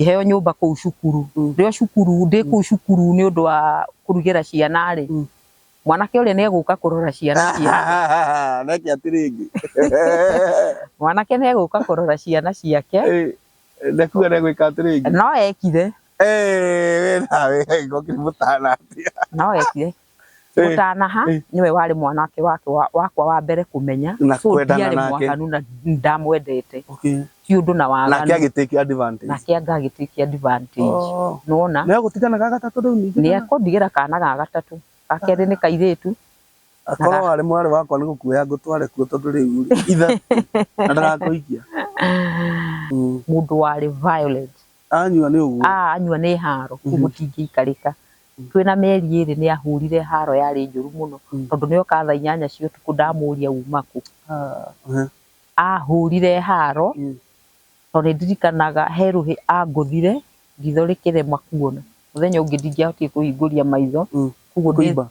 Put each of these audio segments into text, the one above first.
Ngĩheo nyũmba kũu cukuru. Rĩo cukuru ndĩ kũu cukuru nĩ ũndũ wa kũrugĩra ciana rĩ, mwanake ũrĩa nĩ egũka kũrora ciana ciake. Neke atĩrĩngĩ. Mwanake nĩ egũka kũrora ciana ciake. Ndekuga nĩ egwĩka atĩrĩngĩ. No ekire. We nawe ngokire mũtana atĩa. No ekire. Gũtanaha nĩwe warĩ mwanake wake wakwa wa mbere kũmenya. Na So kwendana ndiarĩ nake. mwaganu na ndamwendete. Okay. Ti ũndũ na waganu. Nake agĩtake advantage. Nake anga agĩtake advantage. Oh. Nĩwona? Nĩ egũtigana ga gatatũ rĩu ningĩ? Nĩ ekũndigĩra kana ga gatatũ. Ga kerĩ nĩ kairĩtu. Akorwo warĩ mwarĩ wakwa nĩ gũkuoya ngũtware kuo tondũ rĩu ithatũ na ndagakũikia. Mũndũ warĩ violent. Anyua nĩ ũguo. Ah, anyua nĩ haro, kũu gũtingĩikarĩka. Twĩna mĩeri 2 nĩ ahũrire haro yarĩ njũru mũno, tondũ nĩ oka thaa 8 cia ũtukũ ndamũria uma kũ. Ahũrire haro, tondũ nĩ ndirikanaga he rũhĩ angũthire, ritho rĩkĩrema kuona. Mũthenya ũngĩ ndingĩahotire kũhingũria maitho. Koguo Kũimba?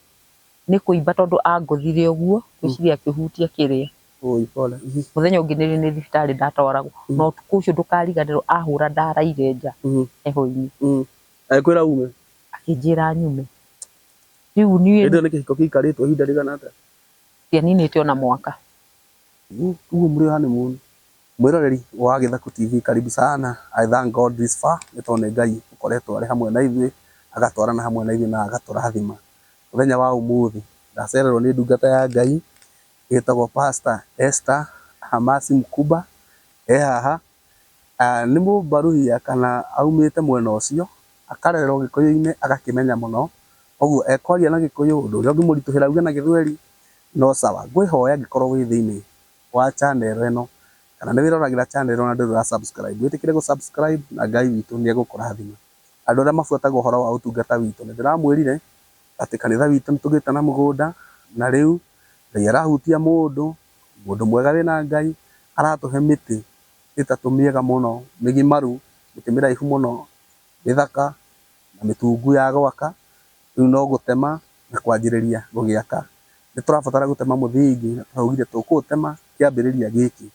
Nĩ kũimba tondũ angũthire ũguo, ngwĩciria akĩhutia kĩrĩa. Oi, pole. Mũthenya ũngĩ nĩ thibitarĩ ndatwaragwo. Na ũtukũ ũcio ndũkariganĩrwo ahũra ndaraire nja heho-inĩ. Agĩkwĩra ume? Akĩnjĩra nyume. Rĩu niĩ Hĩndĩ ĩyo nĩ kĩhiko kĩikarĩtwo ihinda rĩigana atĩa? Kĩaninĩte ona mwaka. Ũguo mũrĩ honeymoon. Mwĩroreri wa Gĩthaku TV, karibu sana. I thank God this far nĩ tondũ nĩ Ngai ũkoretwo arĩ hamwe na ithuĩ, agatwarana hamwe na ithuĩ na agatũrathima. Mũthenya wa ũmũthĩ ndacererwo nĩ ndungata ya Ngai ĩtagwo Pastor Esther Hamasi Mkuba, e haha. Nĩ mũmbaruhia kana aumĩte mwena ũcio, akarererwo Gĩkũyũ-inĩ agakĩmenya mũno, ũguo ekwaria na Gĩkũyũ, ũndũ ũrĩa ũngĩmũritũhĩra auge na Gĩthweri, no sawa. Ngwĩhoya angĩkorwo wĩ thĩinĩ wa channel ĩno, kana nĩ wĩroragĩra channel ĩno na ndũrĩ ũra subscribe, wĩtĩkĩre gũ subscribe na Ngai witũ nĩ egũkũrathima. Andũ arĩa mabuataga ũhoro wa ũtungata witũ, nĩ ndĩramwĩrire atĩ kanitha witũ nĩ tũgĩte na mũgũnda, na rĩu Ngai arahutia mũndũ, mũndũ mwega wĩna Ngai, aratũhe mĩtĩ 3 mĩega mũno, mĩgimaru, mĩtĩ mĩraihu mũno, mĩthaka, na mĩtungu ya gwaka, rĩu no gũtema na kwanjĩrĩria gũgĩaka. Nĩ tũrabatara gũtema mũthingi, na tũraugire tũkũũtema kĩambĩrĩria gĩkĩ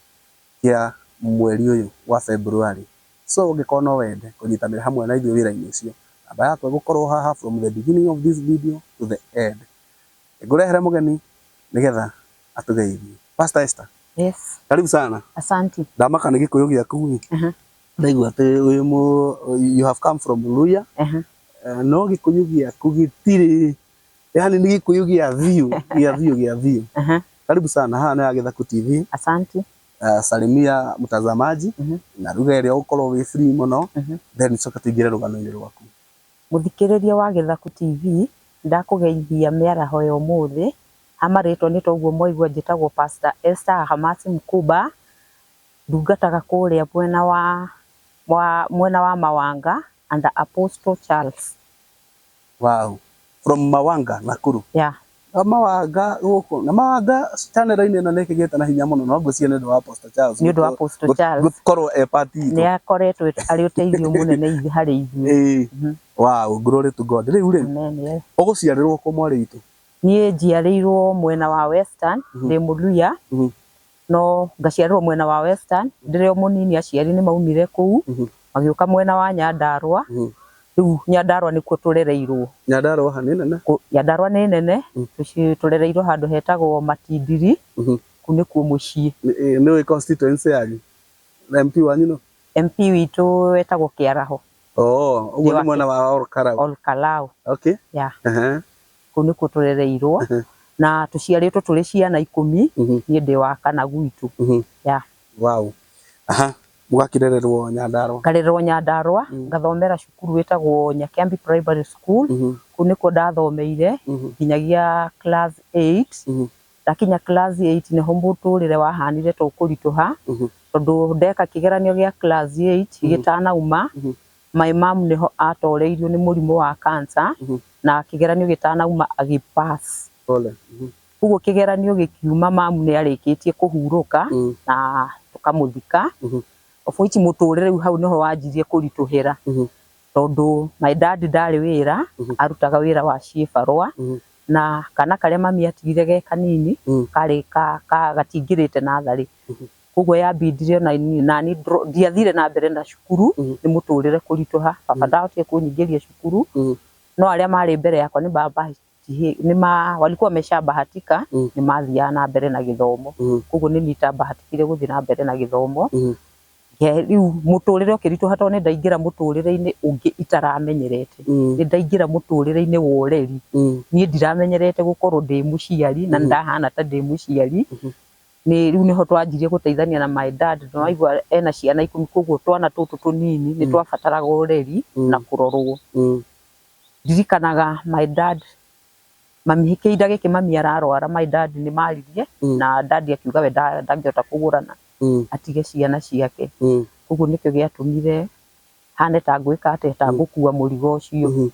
kĩa mweri ũyũ wa February. So ũngĩkorwo no wende kũnyitanĩra hamwe na ithuĩ wĩra-inĩ ũcio, namba yakwa ĩgũkorwo haha from the beginning of this video to the end. Ngũrehere mũgeni nĩgetha atũgeithie. Pastor Esther. Yes. Karibu sana. Asante. Ndamaka nĩ Gĩkũyũ gĩaku ĩ. Ndaigua atĩ wĩ mũ, you have come from Luhya. No Gĩkũyũ gĩaku gĩtirĩ, yani nĩ Gĩkũyũ gĩa biũ, gĩa biũ, gĩa biũ. Karibu sana, haha nĩ ya Gĩthaku TV. Asante. Salimia mtazamaji na lugha ĩrĩa ũgũkorwo wĩ free mũno, then coka tũingĩre rũgano-inĩ rwaku. Mũthikĩrĩria wa Gĩthaku TV, ndakũgeithia mĩaraho ya ũmũthĩ. Ha marĩtwa nĩ toguo mwaigua njĩtagwo Pastor Esther Hamasi Mkuba, ndungataga kũrĩa mwena wa Mawanga under Apostle Charles. Wow. From Mawanga, Nakuru. Yeah. Mawanga gũkũ. Na Mawanga channel-inĩ ĩno nĩ ĩkĩgĩte na hinya mũno, no ngwĩciria nĩ ũndũ wa Apostle Charles. Nĩ ũndũ wa Apostle Charles. Gũkorwo e part itũ. Nĩ akoretwo arĩ ũteithio mũnene harĩ ithuĩ. Wow, glory to God. Rĩu rĩ, Amen, yes. ũgũciarĩrwo kũ mwarĩ witũ? Niĩ njiarĩirwo mwena wa Western, ndĩ Mũluya. No ngaciarĩrwo mwena wa Western, ndĩrĩ o mũnini aciari nĩ maumire kũu, magĩũka mwena wa Nyandarũa. Rĩu Nyandarũa nĩkuo tũrereirwo. Nyandarũa ha nĩ nene? Nyandarũa nĩ nene, tũrereirwo handũ hetagwo Matindiri, kũu nĩkuo mũciĩ. Nĩ ũĩ constituency yanyu? MP wanyu nũ? MP witũ etagwo Kĩaraho. Oh, ũguo nĩ mwena wa Ol Kalou. Ol Kalou. Okay. Yeah. Kũu nĩkuo tũrereirwo. Na tũciarĩtwo tũrĩ ciana 10, niĩ ndĩ wa kana gwitũ. Yeah. Wow. Aha. Mũgakĩrererwo Nyandarũa? Ngarererwo Nyandarũa, ngathomera cukuru wĩtagwo Nyakĩambi Primary School. Kũu nĩkuo ndathomeire nginyagia class 8. Ndakinya class 8 nĩho mũtũrĩre wahanire ta ũkũritũha, tondũ ndeka kĩgeranio gĩa class 8 gĩtanauma, my mom nĩho atoreirio nĩ mũrimũ wa cancer, na kĩgeranio gĩtanauma agĩ pass. Pole. Koguo kĩgeranio gĩkiuma mamu nĩ arĩkĩtie kũhurũka na tũkamũthika. Of which mũtũrĩre rĩu hau nĩho wanjirie kũritũhĩra. Tondũ my dad ndarĩ wĩra, arutaga wĩra wa ciĩbarũa, na kana karĩa mami atigire ge kanini, karĩ gatingĩrĩte natharĩ. Koguo yambindire ona nani ndiathire na mbere na cukuru nĩ mũtũrĩre kũritũha. Baba ndahotire kũnyingĩria cukuru, no arĩa marĩ mbere yakwa nĩ ma walikuwa wameshabahatika, nĩ mathiaga na mbere na gĩthomo. Koguo nĩ niĩ itabahatikire gũthiĩ na mbere na gĩthomo. Rĩu mũtũrĩre ũkĩritũha tondũ nĩ ndaingĩra mũtũrĩre-inĩ ũngĩ itaramenyerete. Nĩ ndaingĩra mũtũrĩre-inĩ wa ũreri. Niĩ ndiramenyerete gũkorwo ndĩ mũciari na ndahana ta ndĩ mũciari. Nĩ rĩu nĩho twanjirie gũteithania na my dad. Nĩwaigua ena ciana 10, koguo twana tũtũ tũnini nĩ twabataraga ũreri na kũrorwo. Ndirikanaga my dad, mami kĩhinda gĩkĩ mami ararwara, my dad nĩ maririe na dad akiuga we ndangĩhota kũgũrana atige ciana ciake. Koguo nĩkĩo gĩatũmire hane ta ngwĩka atĩa, ta ngũkua mũrigo ũcio.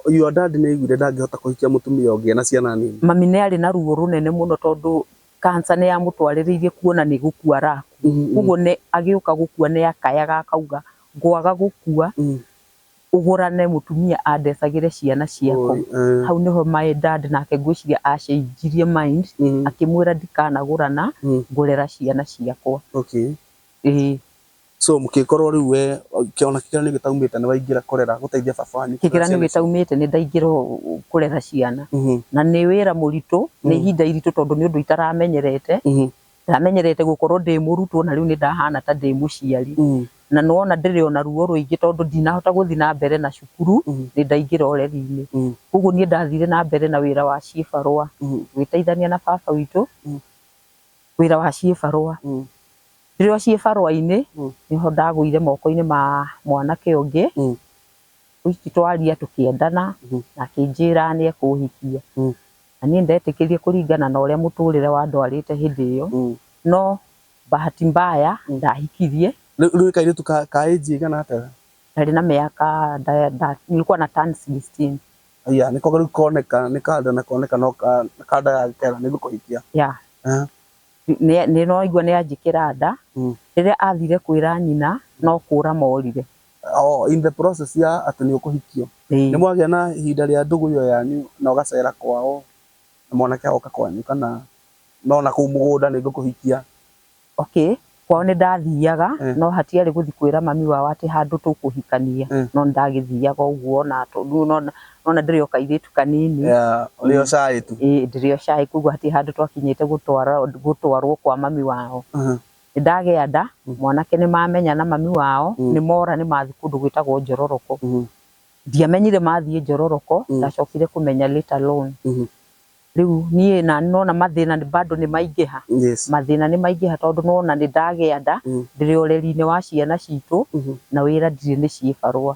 Your dad nĩ aiguire ndangĩhota kũhikia mũtumia ũngĩ ena ciana nini? Mami nĩ arĩ na ruo rũnene mũno tondũ cancer nĩ yamũtwarĩrĩirie kuona nĩ gũkua arakua. Koguo nĩ agĩũka gũkua nĩ akayaga akauga ngwaga gũkua ũgũrane mũtumia andecagĩre ciana ciakwa. Hau nĩho my dad nake ngwĩciria acenjirie mind, akĩmwĩra ndikanagũrana, ngũrera ciana ciakwa. Ĩĩ. So mũkĩkorwo rĩu we ona kĩgeranio gĩtaumĩte nĩ waingĩra kũrera gũteithia baba wanyu kũrera Kĩgeranio ciana icio? gĩtaumĩte nĩ ndaingĩra kũrera ciana. Na nĩ wĩra mũritũ, nĩ ihinda iritũ tondũ nĩ ũndũ itaramenyerete. Ndamenyerete gũkorwo ndĩ mũrutwo na rĩu nĩ ndahana ta ndĩ mũciari. Na nĩwona ndĩrĩ ona ruo rũingĩ tondũ ndinahota gũthiĩ na mbere na cukuru, nĩ ndaingĩra ũreri-inĩ. Koguo niĩ ndathire na mbere na wĩra wa ciĩbarũa, gwĩteithania na baba witũ, wĩra wa ciĩbarũa. Ndĩrĩ o ciĩbarũa-inĩ, nĩho ndagũire moko-inĩ ma mwanake ũngĩ. Wiki twaria tũkĩendana, na akĩnjĩra nĩ ekũhikia. Na niĩ ndetĩkĩrie kũringana na ũrĩa mũtũrĩre wandwarĩte hĩndĩ ĩyo. No bahati mbaya ndahikirie. Rĩu kairĩtu ka age ĩigana atĩa? Ndarĩ na mĩaka, nilikuwa na turn 16. Aya, nĩko rĩu koneka nĩ kanda na koneka no kanda ya kera nĩ ngũkũhikia. Yeah. Nĩ no igua nĩ anjĩkĩra nda. Rĩrĩa athire kwĩra nyina no kũra morire. Oh, in the process ya atĩ nĩ ũkũhikio. Nĩ mwagĩa na ihinda rĩa ndũgũ ĩyo yanyu na ũgacera kwao na mwanake agoka kwanyu kana no na kũu mũgũnda nĩ ngũkũhikia? Okay, kwao nĩ ndathiaga, no hatiarĩ gũthiĩ kwĩra mami wao atĩ handũ tũkũhikania. No nĩ ndagĩthiaga ũguo na tondũ nona ndĩrĩ o kairĩtu kanini. Yeah, ũrĩ o shy tu. Ĩĩ, ndĩrĩ o shy, koguo hatirĩ handũ twakinyĩte gũtwarwo kwa mami wao. Nĩ ndagĩa nda, mwanake nĩ mamenya na mami wao, nĩ mora nĩ mathiĩ kũndũ gwĩtagwo Njororoko. Ndiamenyire mathiĩ Njororoko, ndacokire kũmenya later on. Rĩu niĩ na nona mathĩna bado nĩ maingĩha. Mathĩna nĩ maingĩha tondũ nona nĩ ndagĩa nda, ndĩrĩ ũreri-inĩ wa ciana citũ, na wĩra ndirĩ nĩ ciĩbarũa.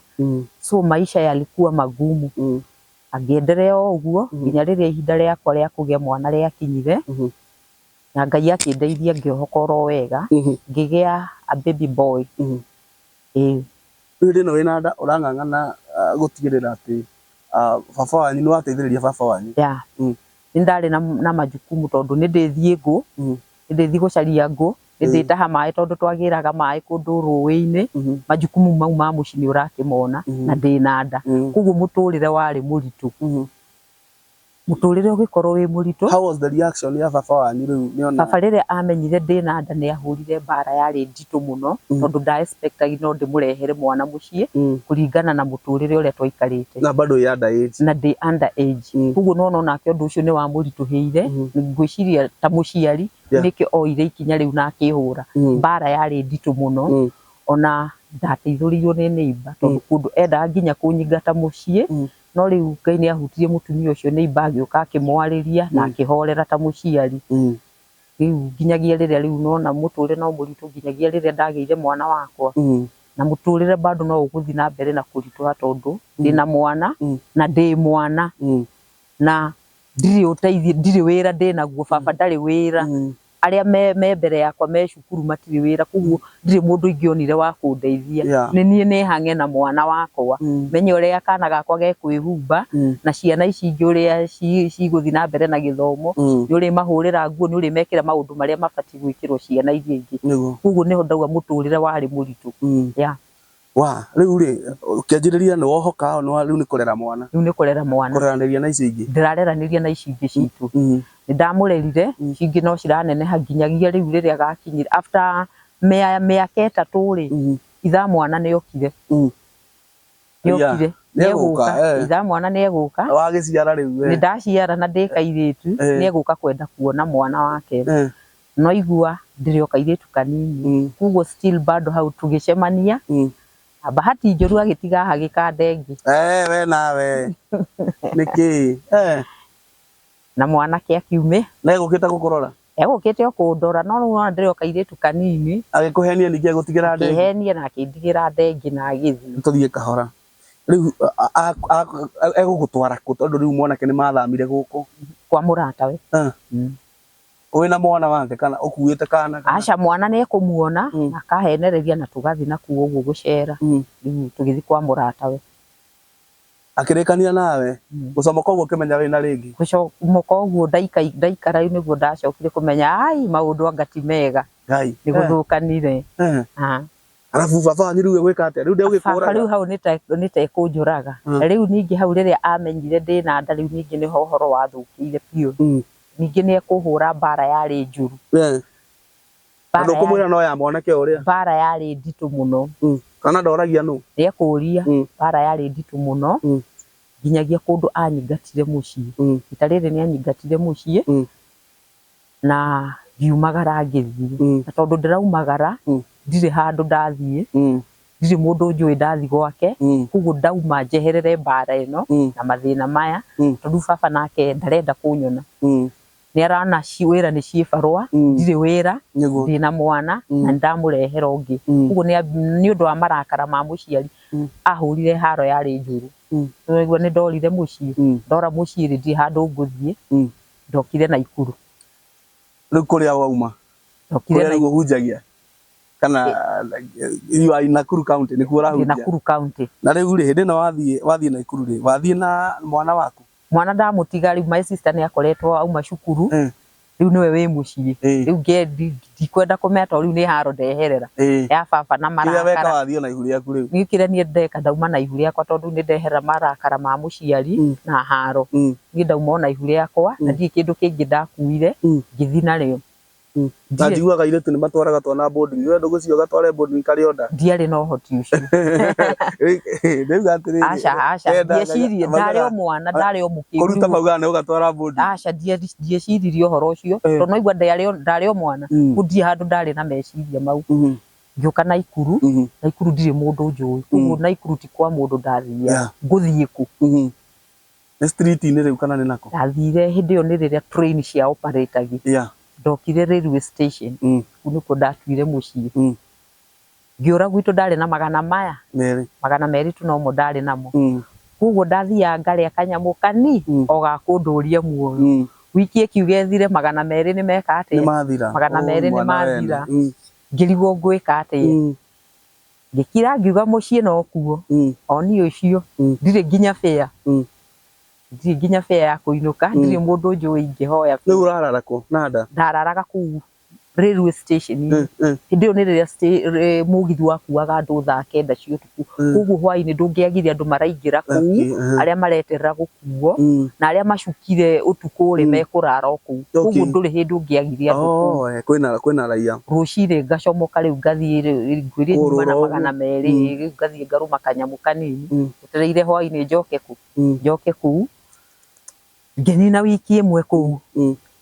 So maisha yalikuwa magumu. Angĩenderea o ũguo nginya rĩrĩa ihinda rĩakwa rĩa kũgĩa mwana rĩakinyire, na Ngai akĩndeithia ngĩohoka oro wega, ngĩgĩa a baby boy. Ĩĩ. Rĩu hĩndĩ ĩno wĩna nda ũrang'ang'ana gũtigĩrĩra atĩ baba wanyu nĩ wateithĩrĩria baba wanyu. Yeah. Nĩ ndarĩ na majukumu tondũ nĩ ndĩthiĩ ngũ, nĩ ndĩthiĩ gũcaria ngũ, nĩ ndĩtaha maĩ tondũ twagĩraga maĩ kũndũ rũĩ-inĩ. Majukumu mau ma mũciĩ nĩ ũrakĩmona na ndĩna nda. Koguo mũtũrĩre warĩ mũritũ. Mũtũrĩre ũgĩkorwo wĩ mũritũ. How was the reaction ya baba wanyu rĩu nĩona? Baba rĩrĩa amenyire ndĩna nda nĩ ahũrire mbara yarĩ nditũ mũno, tondũ nda expectaga no ndĩmũrehere mwana mũciĩ kũringana na mũtũrĩre ũrĩa twaikarĩte. Na bado wĩ under age. Na ndĩ under age. Koguo nĩwona onake ũndũ ũcio nĩ wamũritũhĩire. Ngwĩciria ta mũciari nĩkĩo oire ikinya rĩu na akĩhũra. Mbara yarĩ nditũ mũno. Ona ndateithũrĩirwo nĩ neighbor tondũ kũndũ endaga nginya kũnyingata mũciĩ. No rĩu Ngai nĩ ahutirie mũtumia ũcio neighbor agĩũka akĩmwarĩria na akĩhorera ta mũciari. Rĩu nginyagia rĩrĩa rĩu nona mũtũrĩre no mũritũ nginyagia rĩrĩa ndagĩire mwana wakwa. Na mũtũrĩre bado no ũgũthiĩ na mbere na kũritũha tondũ ndĩna mwana na ndĩ mwana. Na ndirĩ ũteithio, ndirĩ wĩra ndĩnaguo, baba ndarĩ wĩra. Arĩa me mbere yakwa me cukuru matirĩ wĩra, koguo ndirĩ mũndũ ingĩonire wa kũndeithia. Nĩ niĩ nĩ hang'e na mwana wakwa. Menye ũrĩa kana gakwa gekwĩhumba, na ciana ici ingĩ ũrĩa cigũthiĩ na mbere na gĩthomo, nĩ ũrĩmahũrĩra nguo, nĩ ũrĩmekĩra maũndũ marĩa mabatiĩ gwĩkĩrwo ciana iria ingĩ. Koguo nĩho ndauga mũtũrĩre warĩ mũritũ. Yeah. Wa rĩu rĩ, ũkĩanjĩrĩria nĩ wohoka nĩ rĩu nĩ kũrera mwana. Rĩu nĩ kũrera mwana. Kũreranĩria na icio ingĩ. Ndĩrareranĩria na ici ingĩ citũ. Nĩ ndamũrerire, cingĩ no ciraneneha nginyagia rĩu rĩrĩa gakinyire after mĩaka 3 rĩ, ithaa mwana nĩ okire. Nĩ okire. Nĩ egũka. Ithaa mwana nĩ egũka. Wagĩciara rĩu we. Nĩ ndaciara na ndĩ kairĩtu, nĩ egũka kwenda kuona mwana wake. No igua ndĩrĩ o kairĩtu kanini. Koguo still bado hau tũgĩcemania. Na bahati njũru agĩtiga hagĩka ndengi. We nawe. Nĩkĩ? Na mwanake akiume. Na egũkĩte gũkũrora? Egũkĩte o kũndora, no rĩu ona ndĩrĩ o kairĩtu kanini. Agĩkũhenia ningĩ agũtigĩra ndengi? Akĩhenia na akĩndigĩra ndengi na agĩthiĩ. Tũthiĩ kahora. Rĩu egũgũtwara kũ tondũ rĩu mwanake nĩ mathamire gũkũ? Kwa mũratawe. Wĩna mwana wake kana ũkuĩte kana? Aca, mwana nĩ ekũmuona na akahenereria na tũgathiĩ nakuo ũguo gũcera. Rĩu tũgĩthiĩ kwa mũratawe. Akĩrĩkania nawe gũcomoka ũguo ũkĩmenya wĩna rĩngĩ? Gũcomoka ũguo ndaikara rĩu nĩguo ndacokire kũmenya ai maũndũ anga ti mega. Ngai. Nĩ gũthũkanire. Arabu baba wanyu rĩu egwĩka atĩa? Rĩu ndegũgĩkũraga? Baba rĩu hau nĩ ta ekũnjũraga. Rĩu ningĩ hau rĩrĩa amenyire ndĩna nda rĩu ningĩ nĩho ũhoro wathũkĩire biũ. Ningĩ nĩ ekũhũra mbara yarĩ njũru. Na ndũkũmwĩra no ya mwanake ũrĩa? Mbara yarĩ nditũ mũno. Kana ndoragia nũ? Nĩ ekũria. Mbara yarĩ nditũ mũno. Nginyagia kũndũ anyingatire mũciĩ. Rita rĩrĩ nĩ anyingatire mũciĩ. Na ngiumagara ngĩthiĩ. Na tondũ ndĩraumagara, ndirĩ handũ ndathiĩ. Ndirĩ mũndũ njũĩ ndathiĩ gwake. Koguo ndauma njeherere mbara ĩno na mathĩna maya. Tondũ baba nake ndarenda kũnyona. Nĩ arona wĩra nĩ ciĩbarũa, ndirĩ wĩra, ndĩna mwana na nĩndamũrehera ũngĩ. Koguo nĩ ũndũ wa marakara ma mũciari ahũrire haro yarĩ njũru. Nĩwaigua nĩ ndorire mũciĩ, ndora mũciĩ rĩ ndirĩ handũ ngũthiĩ, ndokire Naikuru. Rĩu kũrĩa wauma? Kũrĩa rĩu ũhunjagia? Kana you are in Nakuru County nĩkuo ũrahunjia? Nakuru County. Na rĩu rĩ, hĩndĩ ĩno wathiĩ Naikuru rĩ, wathiĩ na mwana waku? Mwana ndamũtiga rĩu my sister nĩ akoretwo auma cukuru, rĩu nĩwe wĩ mũciĩ. Rĩu ndikwenda kũmenya tondũ rĩu nĩ haro ndeherera ya baba na marakara. Kĩrĩa weka wathiĩ na ihu rĩaku rĩu? Niĩ kĩrĩa niĩ ndeka ndauma na ihu rĩakwa tondũ nĩ ndeherera marakara ma mũciari na haro. Niĩ ndauma o na ihu rĩakwa na ndirĩ kĩndũ kĩngĩ ndakuire ngĩthiĩ narĩo. Na njiguaga airĩtu nĩ matwaraga twana boarding. We ndũgũciĩ ũgatware boarding karĩ o nda? Ndiarĩ na ũhoti ũcio. Ndauga atĩrĩrĩ. Aca, aca, ndiecirie, ndarĩ o mwana, ndarĩ o mũkĩgu. Kũruta maugaga nĩ ũgatwara boarding. Aca, ndieciririe ũhoro ũcio, tondũ naigua ndarĩ o mwana, kũu ndirĩ handũ ndarĩ na meciria mau. Ngĩũka Naikuru, Naikuru ndirĩ mũndũ njũĩ, koguo Naikuru ti kwa mũndũ ndathiaga, ngũthiĩ kũ? Nĩ street-inĩ rĩu kana nĩ nakũ? Ndathire hĩndĩ ĩyo nĩ rĩrĩa train cia operate-agi. Ndokire railway station. Kũu nĩkuo ndatuire mũciĩ. Ngĩũra gwitũ ndarĩ na magana maya. 200 tu nomo ndarĩ namo. Koguo ndathiaga ngarĩa kanyamũ kani o ga kũndũria muoyo. Wiki ĩkiuga ĩthire 200 nĩ meka atĩa? 200 nĩ mathira. Ngĩrigwo ngwĩka atĩa? Ngĩkira ngiuga mũciĩ no kuo. O niĩ ũcio ndirĩ nginya fare. Ndirĩ nginya fare ya kũinũka, ndirĩ mũndũ njũĩ ingĩhoya. Rĩu ũrarara kũ na nda? Ndararaga kũu railway station. Hĩndĩ ĩyo nĩ rĩrĩa mũgithi wakuaga andũ thaa 9 cia ũtukũ. Koguo hwaĩ-inĩ ndũngĩagire andũ maraingĩra kũu, arĩa mareterera gũkuo, na arĩa macukire ũtukũ rĩ mekũrara o kũu. Koguo ndũrĩ hĩndĩ ũngĩagire andũ kũu. Kwĩna raia. Rũcinĩ ngacomoka rĩu ngathiĩ ngwĩrire nyuma na 200, rĩu ngathiĩ ngarũma kanyamũ kanini, njetereire hwaĩ-inĩ njoke kũ? Njoke kũu. Ngĩnina wiki ĩmwe kũu.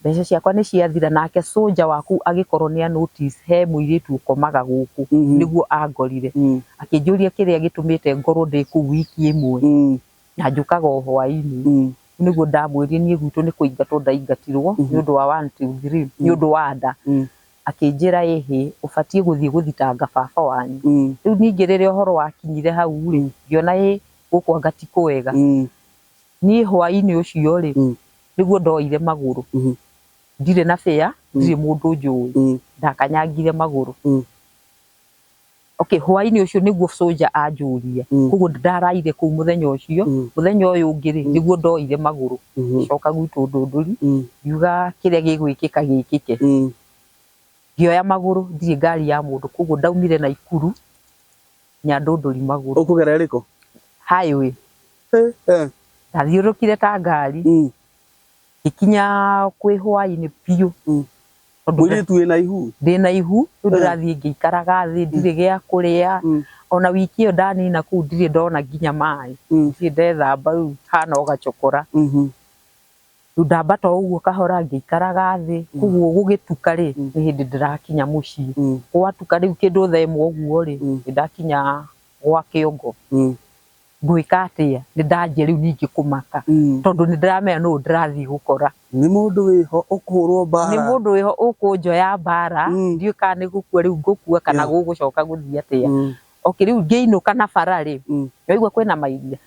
Mbeca ciakwa nĩ ciathira nake soldier waku agĩkorwo nĩ a notice he mũirĩtu ũkomaga gũkũ nĩguo angorire. Akĩnjũria kĩrĩa gĩtũmĩte ngorwo ndĩ kũu wiki ĩmwe na njũkaga o hwaĩ-inĩ. Nĩguo ndamwĩrire niĩ gwitũ nĩ kũingatwo ndaingatirwo nĩ ũndũ wa 1 2 3 nĩ ũndũ wa nda. Akĩnjĩra ĩhĩ ũbatiĩ gũthiĩ gũthitanga baba wanyu. Rĩu ningĩ rĩrĩa ũhoro wakinyire hau rĩ ngĩona ĩ gũkũ anga ti kwega. Niĩ hwaĩ-inĩ ũcio rĩ nĩguo ndoire magũrũ. Ndirĩ na fare, ndirĩ mũndũ njũĩ. Ndakanyangire magũrũ. Okay, hwaĩ-inĩ ũcio nĩguo soldier anjũria. Koguo ndaraire kũu mũthenya ũcio. Mũthenya ũyũ ũngĩ rĩ nĩguo ndoire magũrũ. Ngĩcoka gwitũ Ndũndũri, ngiuga kĩrĩa gĩgwĩkĩka gĩkĩke. Ngĩoya magũrũ, ndirĩ ngari ya mũndũ, koguo ndaumire Naikuru Nyandũndũri magũrũ. Ũkũgera ĩrĩkũ? Highway. Ndathiũrũrũkire ta ngari. Ngĩkinya kwĩ hwainĩ biũ. Tondũ Mũirĩtu wĩna ihu? Ndĩna ihu, rĩu ndĩrathiĩ ngĩikaraga thĩ, ndirĩ gĩa kũrĩa. Ona wiki ĩyo ndanina kũu ndirĩ ndona nginya maĩ. Ndirĩ ndethamba, rĩu hana o gacokora. Rĩu ndambata o ũguo kahora ngĩikaraga thĩ, koguo gũgĩtuka rĩ, nĩ hĩndĩ ndĩrakinya mũciĩ. Gwatuka rĩu kĩndũ thaa ĩmwe ũguo rĩ, nĩ ndakinya gwa kĩongo. Ngwĩka atĩa? Nĩ ndanjia rĩu ningĩ kũmaka. Tondũ nĩ ndĩramenya nũ ndĩrathiĩ gũkora. Nĩ mũndũ wĩho ũkũhũrwo mbara. Nĩ mũndũ wĩho ũkũnjoya mbara. Ndiũĩ kana nĩ gũkua rĩu ngũkua kana gũgũcoka gũthiĩ atĩa. Okay, rĩu ngĩinũka na bara rĩ, waigua kwĩna mairia.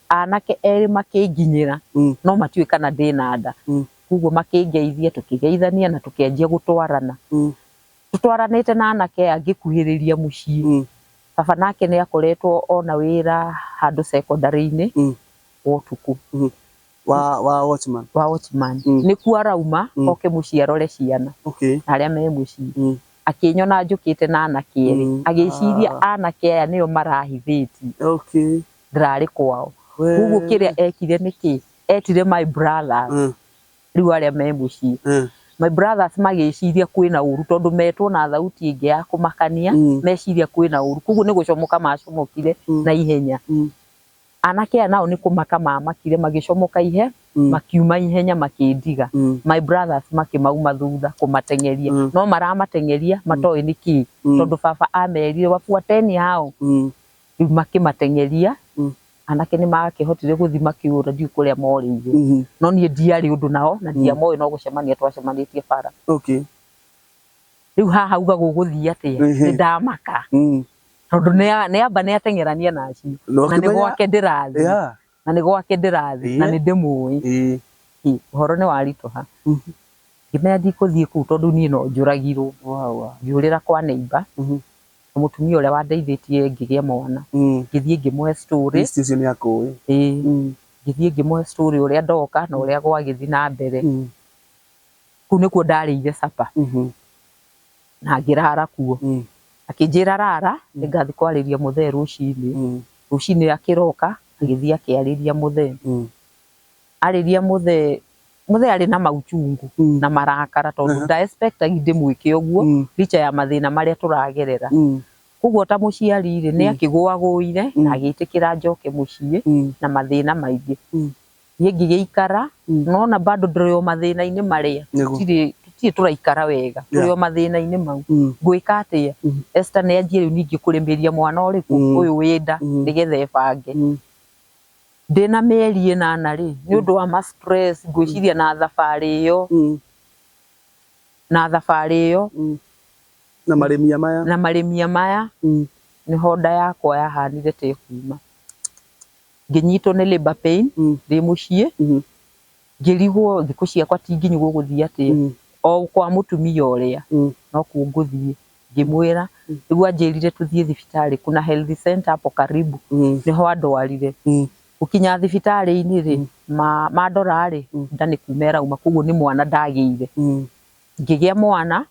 Anake erĩ makĩnginyĩra, no matiũĩ kana ndĩna nda. Koguo makĩngeithia, tũkĩgeithania na tũkĩanjia gũtwarana. Tũtwaranĩte na anake aya ngĩkuhĩrĩria mũciĩ. Baba nake nĩ akoretwo ona wĩra handũ secondary-inĩ wa ũtukũ. Wa watchman. Wa watchman. Nĩkuo arauma oke mũciĩ arore ciana. Na arĩa me mũciĩ. Akĩnyona njũkĩte na anake erĩ. Agĩciria anake aya nĩo marahithĩtie. Ndĩrarĩ kwao. Koguo kĩrĩa ekire nĩ kĩ? Etire my brothers. Rĩu arĩa me mũciĩ. My brothers magĩciria kwĩna ũru tondũ metwo na thauti ĩngĩ ya kũmakania, meciria kwĩna ũru. Koguo nĩ gũcomoka macomokire na ihenya. Anake aya nao nĩ kũmaka mamakire magĩcomoka ihe, makiuma ihenya makĩndiga. My brothers makĩmauma thutha kũmateng'eria. No maramatengeria matoĩ nĩ kĩ. Tondũ baba amerire wafuateni hao. Rĩu makĩmateng'eria. Anake nĩ makĩhotire gũthiĩ makĩũra ndiũĩ kũrĩa morĩire. No niĩ ndiarĩ ũndũ nao na ndiamoĩ no gũcemania twacemanĩtie bara. Rĩu haha uga gũgũthiĩ atĩa? Nĩ ndamaka. Tondũ nĩ amba nĩ ateng'erania na acio. Na nĩ gwake ndĩrathiĩ. Na nĩ gwake ndĩrathiĩ na nĩ ndĩmũĩ. Ũhoro nĩ waritũha. Ngĩmenya ndikũthiĩ kũu tondũ niĩ no njũragirwo. Ngĩũrĩra kwa neighbor. Mũtumia ũrĩa wandeithĩtie ngĩgĩa mwana. Ngĩthiĩ ngĩmũhe story. Ũcio nĩ akũĩ. Ngĩthiĩ ngĩmũhe story ũrĩa ndoka na ũrĩa gwagĩthiĩ na mbere. Kũu nĩkuo ndarĩire supper. Na ngĩrara kuo. Akĩnjĩra rara nĩngathiĩ kwarĩria mũthee rũcinĩ. Rũcinĩ akĩroka agĩthiĩ akĩarĩria mũthee. Arĩria mũthee, mũthee arĩ na mauchungu na marakara tondũ nda expect ndĩmwĩke ũguo licha ya mathĩna marĩa tũragerera. Koguo ta mũciari rĩ nĩ akĩgũagũire na agĩtĩkĩra njoke mũciĩ na mathĩna maingĩ. Niĩ ngĩgĩikara nona bado ndĩrĩ o mathĩna-inĩ marĩa, tũtirĩ tũraikara wega, tũrĩ o mathĩna-inĩ mau. Ngwĩka atĩa? Esther nĩ anjie rĩu ningĩ kũrĩmĩria mwana ũrĩkũ ũyũ wĩ nda nĩgetha ebange. Ndĩna mĩeri ĩnana rĩ, nĩ ũndũ wa ma stress ngwĩciria na thabarĩ ĩyo, na thabarĩ ĩyo na marĩmia maya, na marĩmia maya nĩho nda yakwa yahanire ta ĩkuma. Ngĩnyitwo nĩ labour pain ndĩ mũciĩ, ngĩrigwo thikũ ciakwa ti nginyu gũgũthiĩ atĩa. O kwa mũtumia ũrĩa nokuo ngũthiĩ. Ngĩmwĩra nĩguo anjĩrire tũthiĩ thibitarĩ kuna health center hapo karibu, nĩho andwarire. Gũkinya thibitarĩ-inĩ rĩ, mandora rĩ, nda nĩ kuma ĩrauma koguo nĩ mwana ndagĩire. Ngĩgĩa mwana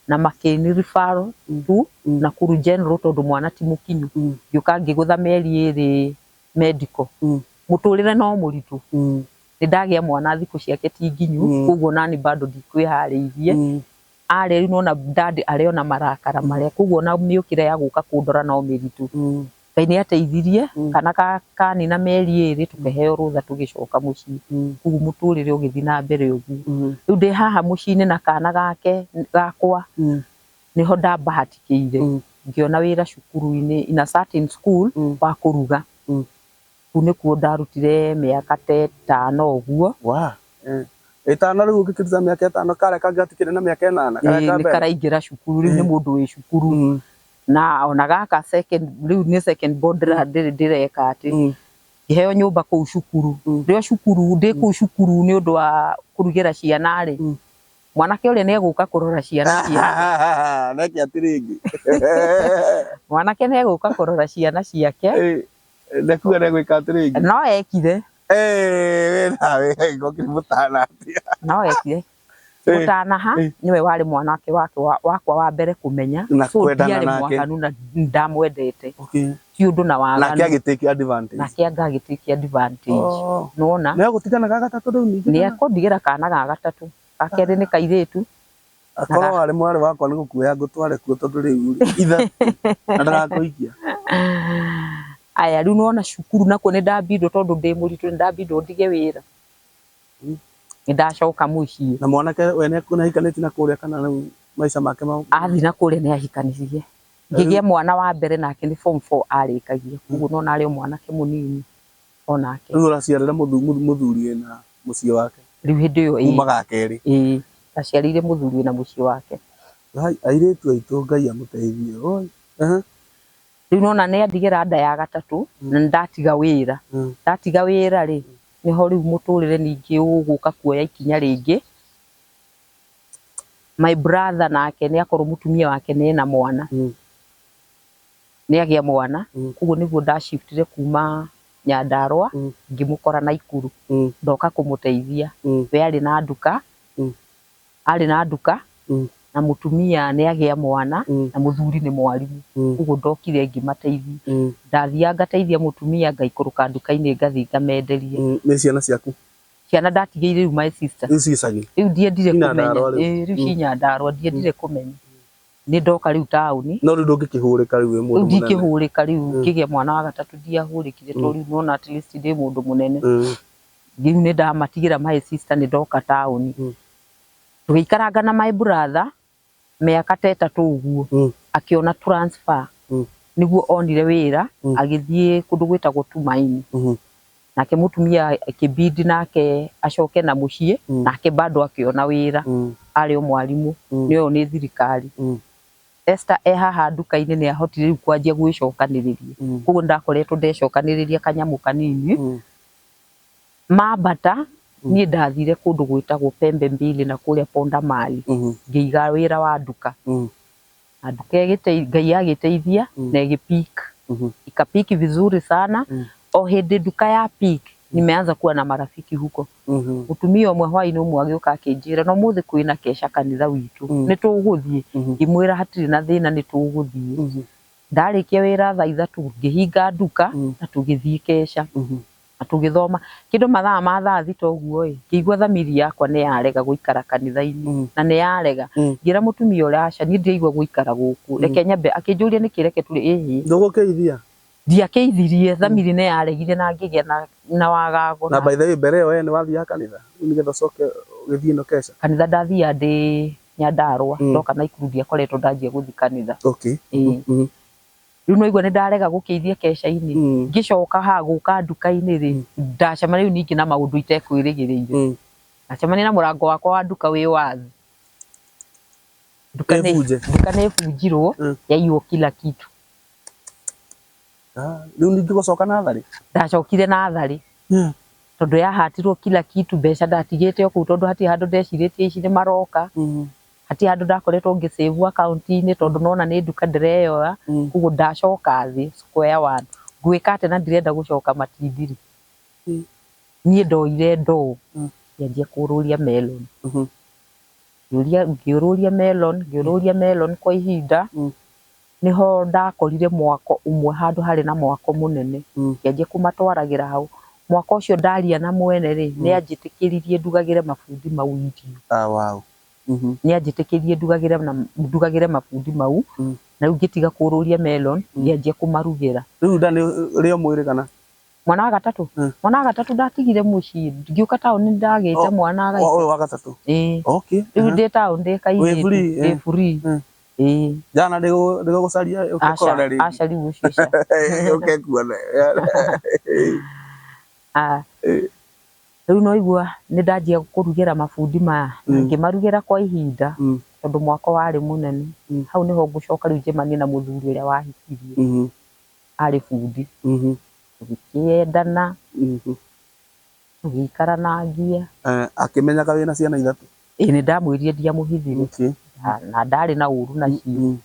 na makĩni refer to Nakuru General tondũ mwana ti mũkinyu. Ngĩũka ngĩgũtha mĩeri ĩrĩ medical. Mũtũrĩre no mũritũ. Nĩ ndagĩa mwana thikũ ciake ti nginyu, koguo nani bado ndikwĩharĩirie. Arĩ rĩu nona dad arĩ ona marakara marĩa, koguo ona mĩũkĩre ya gũka kũndora no mĩritũ. Ngai nĩ ateithirie kana kanina mĩeri ĩrĩ tũkĩheo rũtha tũgĩcoka mũciĩ. Koguo mũtũrĩre ũgĩthiĩ na mbere ũguo. Rĩu ndĩ haha mũciĩ-inĩ na kana gake gakwa nĩho ndambahatikĩire. Ngĩona wĩra cukuru-inĩ in a certain school wa kũruga. Kũu nĩkuo ndarutire mĩaka ta ĩtano ũguo. Ĩtano rĩu ũngĩkĩruta mĩaka ĩtano karĩa kangĩ gatikĩrĩ na mĩaka ĩnana karĩa ka Nĩ mbere. Karaingĩra cukuru rĩu, nĩ mũndũ wĩ cukuru. Na ona gaka second rĩu nĩ second born ndĩreka atĩ ngĩheo nyũmba kũu cukuru. Rĩo cukuru ndĩ kũu cukuru nĩ ũndũ wa kũrugĩra ciana rĩ, mwanake ũrĩa nĩ egũka kũrora ciana ciake. Neke atĩrĩngĩ. Mwanake nĩ egũka kũrora ciana ciake. Ndekuga nĩ egwĩka atĩrĩngĩ. No ekire. We nawe ngokire mũtana atĩa. No ekire. Gũtanaha nĩwe warĩ mwanake wake wakwa wa mbere kũmenya. Na So kwendana ndiarĩ nake. mwaganu na ndamwendete. Okay. Ti ũndũ na Nake waganu. agĩtake advantage. Nake anga agĩtake advantage. Oh. Nĩwona? Nĩ egũtigana ga gatatũ rĩu ningĩ Nĩ kana? ekũndigĩra kana ga gatatũ. Ga kerĩ nĩ kairĩtu. Akorwo warĩ mwarĩ wakwa nĩ gũkuoya ngũtware kuo tondũ rĩu rĩ, ithatũ na ndagakũikia. Aya rĩu nĩwona cukuru nakuo nĩ ndambindwo tondũ ndĩ mũritũ nĩ ndambindwo ndige wĩra. Nĩ ndacoka mũciĩ. Na mwanake we nĩ ahikanĩtie na kũrĩa kana rĩu maica make ma Athiĩ na kũrĩa nĩ ahikanirie. Ngĩgĩa mwana wa mbere nake nĩ form 4 arĩkagia. Koguo nĩwona arĩ o mwanake mũnini onake. Rĩu ũraciarĩra mũthuri wĩna mũciĩ wake. Rĩu hĩndĩ ĩyo Kuma ga kerĩ. Ĩĩ, ndaciarĩire mũthuri wĩna mũciĩ wake. Ngai, airĩtu aitũ Ngai amũteithie. Oi. Rĩu nĩwona nĩ andigĩra nda ya gatatũ na nĩ ndatiga wĩra. Ndatiga wĩra rĩ, nĩho rĩu mũtũrĩre ningĩ ũgũka kuoya ikinya rĩngĩ. My brother nake nĩ akorwo mũtumia wake nĩ ena mwana. Nĩ agĩa mwana. Koguo nĩguo ndashiftire kuma Nyandarua ngĩmũkora Naikuru. Ndoka kũmũteithia. We arĩ na nduka. Arĩ na nduka. Na mũtumia nĩ agĩa mwana na mũthuri nĩ mwarimũ. Koguo ndokire ngĩmateithia. Ndathiaga ngateithia mũtumia ngaikũrũka nduka-inĩ ngathiĩ ngamenderia. Nĩ ciana ciaku? Ciana ndatigĩire rĩu my sister. Rĩu ci gĩcagi? Rĩu ndiendire Ci kũmenya. Nyandarua rĩu? Ĩĩ, rĩu ci Nyandarua ndiendire kũmenya. Nĩ ndoka rĩu taũni. No rĩu ndũngĩkĩhũrĩka rĩu wĩ mũndũ Rĩu mũnene. ndingĩhũrĩka rĩu ngĩgĩa mwana wa gatatũ ndiahũrĩkire tondũ rĩu nĩwona at least ndĩ mũndũ mũnene. Rĩu nĩ ndamatigĩra my sister nĩ ndoka taũni. Tũgĩikaranga na my brother mĩaka ta ĩtatũ ũguo. Akĩona transfer. Nĩguo onire wĩra agĩthiĩ kũndũ gwĩtagwo Tumaini. Nake mũtumia akĩbidi nake acoke na mũciĩ nake bado akĩona wĩra. Arĩ o mwarimũ nĩ oyo nĩ thirikari. Esther e haha nduka-inĩ nĩ ahotire rĩu kwanjia gwĩcokanĩrĩria. Koguo ndakoretwo ndecokanĩrĩria kanyamũ kanini. Mambata niĩ ndathire kũndũ gwĩtagwo Pembe Mbili na kũrĩa Ponda Mali. Ngĩiga wĩra wa nduka. Na nduka Ngai agĩteithia na ĩgĩ pick. Ikapiki vizuri sana. O hĩndĩ nduka ya pick nimeanza kuwa na marafiki huko. Mũtumia ũmwe hwaĩ-inĩ ũmwe agĩũka akĩnjĩra no mũthĩ kwĩna kesha kanitha witũ. Nĩ tũgũthiĩ. Ngĩmwĩra hatirĩ na thĩna nĩ tũgũthiĩ. Ndarĩkia wĩra thaa ithatũ ngĩhinga nduka na tũgĩthiĩ kesha. Na tũgĩthoma kĩndũ mathaa ma thaa thita ũguo ĩ ngĩigua thamiri yakwa nĩ yarega gũikara kanitha-inĩ na nĩ yarega. Ngĩra mũtumia ũrĩa aca niĩ ndiraigua gũikara gũkũ reke nyambe akĩnjũria nĩkĩ reke tũrĩ ĩhĩ. Ndũgũkĩithia? Ndiakĩithirie thamiri nĩ yaregire na ngĩgĩa na wagago. Na by the way mbere ĩyo we nĩ wathiaga kanitha rĩu nĩgetha ũcoke ũgĩthiĩ ĩno kesha? Kanitha ndathiaga ndĩ Nyandarua ndoka Naikuru ndiakoretwo ndanjia gũthiĩ kanitha. Okay. Rĩu no igua nĩ ndarega gũkĩithia kesha-inĩ. Ngĩcoka haha gũka nduka-inĩ rĩ ndacemania rĩu ningĩ na maũndũ itekwĩrĩgĩrĩire. Ndacemania na mũrango wakwa wa nduka wĩ wazi. Nduka nĩ ĩbunjirwo yaiywo kila kitu. Rĩu ningĩ gũcoka natharĩ? Ndacokire natharĩ. Tondũ yahatirwo kila kitu mbeca ndatigĩte o kũu tondũ hatirĩ handũ ndecirĩtie ici nĩ maroka. Hatirĩ handũ ndakoretwo ngĩ save account-inĩ tondũ nona nĩ nduka ndĩreyoya. Koguo ndacoka thĩ square one. Ngwĩka atĩa na ndirenda gũcoka matindiri. Niĩ ndoire ndoo ngĩanjia kũũrũria melon. Ngĩũrũria melon, ngĩũrũria melon kwa ihinda. Nĩho ndakorire mwako ũmwe handũ harĩ na mwako mũnene. Ngĩanjia kũmatwaragĩra hau. Mwako ũcio ndaria na mwene rĩ, nĩ anjĩtĩkĩririe ndugagĩre mabundi mau irio. Ah, wow. Nĩ anjĩtĩkĩririe ndugagĩre mabundi mau. Na rĩu ngĩtiga kũũrũria melon, ngĩanjia kũmarugĩra. Rĩu nda nĩ rĩo mwĩrĩ kana? Mwana wa gatatũ? Mwana wa gatatũ ndatigire mũciĩ. Ngĩũka taũni ndagĩte mwana agaikara. Ũyũ wa gatatũ? Ĩĩ. Okay. Rĩu ndĩ taũni ndĩ kairĩtu. Wĩ free, Ndĩ free. Ĩĩ. Jana ndĩgũgũcaria ũke kũrore rĩngĩ. Aca rĩu ũcio ca. Ũke kuone. Rĩu no igua nĩ ndanjia kũrugĩra mabundi maya. Na ngĩmarugĩra kwa ihinda tondũ mwako warĩ mũnene. Hau nĩho ngũcoka rĩu njemanie na mũthuri ũrĩa wahikirie. Arĩ bundi. Tũgĩkĩendana. Tũgĩikaranagia. Akĩmenyaga wĩna ciana ithatũ? Ĩĩ nĩ ndamwĩrire ndiamũhithire. Na ndarĩ na ũru nacio.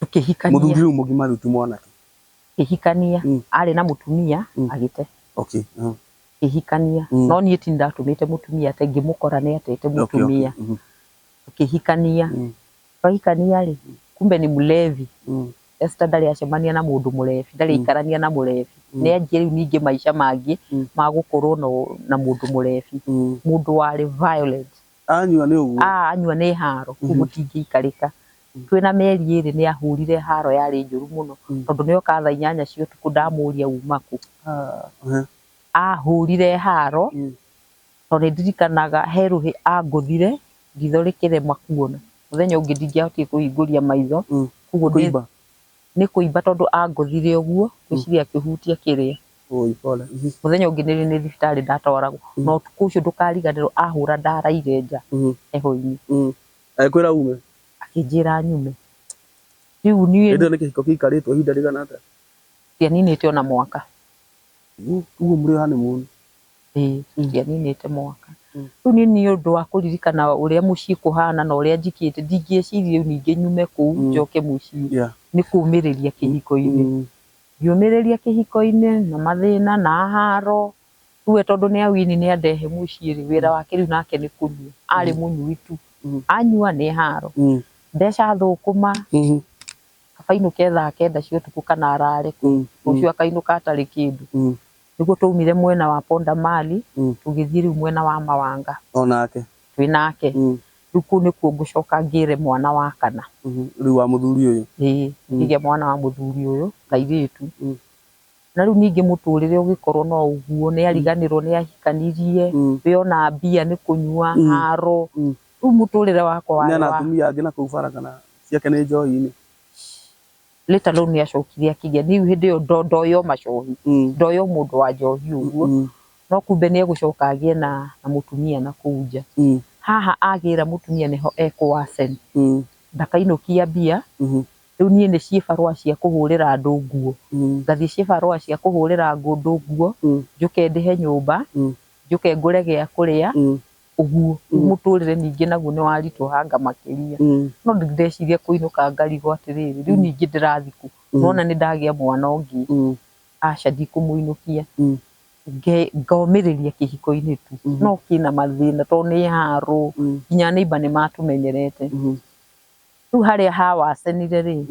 Tũkĩhikania. Mũthuri rĩu mũgimaru ti mwanake? Tũkĩhikania. Arĩ na mũtumia agĩte. Okay. Tũkĩhikania. No niĩ ti ndatũmĩte mũtumia ate, ngĩmũkora nĩ atete mũtumia. Tũkĩhikania. Twahikania rĩ, kumbe ni mlevi. Esther ndarĩ acemania na mũndũ mũrebi, ndarĩ aikarania na mũrebi. Nĩ anjie rĩu ningĩ maica mangĩ ma gũkorwo na mũndũ mũrebi. Mũndũ warĩ violent. Anyua nĩ ũguo. Ah, anyua nĩ haro, kũu gũtingĩikarĩka. Twĩna mĩeri 2 nĩ ahũrire haro yarĩ njũru mũno. Tondũ nĩ oka thaa 8 cia ũtukũ ndamũria uma kũ. Ahũrire haro, tondũ nĩ ndirikanaga he rũhĩ angũthire ritho rĩkĩrema kuona. Mũthenya ũngĩ ndingĩahotire kũhingũria maitho. Koguo Kũimba? Nĩ kũimba tondũ angũthire ũguo, ngwĩciria akĩhutia kĩrĩa. Oi, pole. Mũthenya ũngĩ nĩ thibitarĩ ndatwaragwo. Na ũtukũ ũcio ndũkariganĩrwo ahũra ndaraire nja heho-inĩ. Agĩkwĩra ume? Akĩnjĩra nyume. Rĩu niĩ Hĩndĩ ĩyo nĩ kĩhiko kĩikarĩtwo ihinda rĩigana atĩa? Ndianinĩte ona mwaka. Ũguo mũrĩ honeymoon? Ĩĩ, tũtianinĩte mwaka. Rĩu niĩ nĩ ũndũ wa kũririkana ũrĩa mũciĩ kũhana na ũrĩa njikĩte, ndingĩecirie rĩu ningĩ nyume kũu njoke mũciĩ. Nĩ kũũmĩrĩria kĩhiko-inĩ. Ngĩũmĩrĩria kĩhiko-inĩ na mathĩna na haro. Rĩu we tondũ nĩ awini nĩ andehe mũciĩ rĩ, wĩra wake rĩu nake nĩ kũnyua. Arĩ mũnyui tu. Anyua nĩ haro. Mbeca thũkũma, kabainũke thaa 9 cia ũtukũ kana arare kũu. Rũciũ akainũka atarĩ kĩndũ. Nĩguo twaumire mwena wa Ponda Mali, tũgĩthiĩ rĩu mwena wa Mawanga. Onake? Twĩ nake. Rĩu kũu nĩkuo ngũcoka ngĩre mwana wa kana. Rĩu wa mũthuri ũyũ? Ĩĩ, ngĩgĩa mwana wa mũthuri ũyũ, kairĩtu. Na rĩu ningĩ mũtũrĩre ũgĩkorwo no ũguo, nĩ ariganĩrwo nĩ ahikanirie, we ona mbia nĩ kũnyua, haro. Rĩu mũtũrĩre wakwa warĩ Nĩ ana wa atumia angĩ na kũu bara kana ciake nĩ njohi-inĩ? Later on nĩ acokire akĩgĩa, rĩu hĩndĩ ĩyo ndoyo macohi, ndoyo mũndũ wa njohi ũguo. No kumbe nĩ egũcoka agĩe na mũtumia na kũu nja. Haha agĩra mũtumia nĩho ekũwacen. Ndakainũkia mbia. Rĩu niĩ nĩ ciĩbarũa cia kũhũrĩra andũ nguo. Ngathiĩ ciĩbarũa cia kũhũrĩra andũ nguo, njũke ndĩhe nyũmba, njũke ngũre gĩa kũrĩa, ũguo. Rĩu mũtũrĩre ningĩ naguo nĩ waritũhanga makĩria. No ndeciria kũinũka ngarigwo atĩrĩrĩ, rĩu ningĩ ndĩrathiĩ kũ? Nĩwona nĩ ndagĩa mwana ũngĩ. Aca ndikũmũinũkia. Ngomĩrĩria kĩhiko-inĩ tu. No kĩna mathĩna tondũ nĩ haro, nginya neighbor nĩ matũmenyerete. Rĩu harĩa hawacenire rĩ,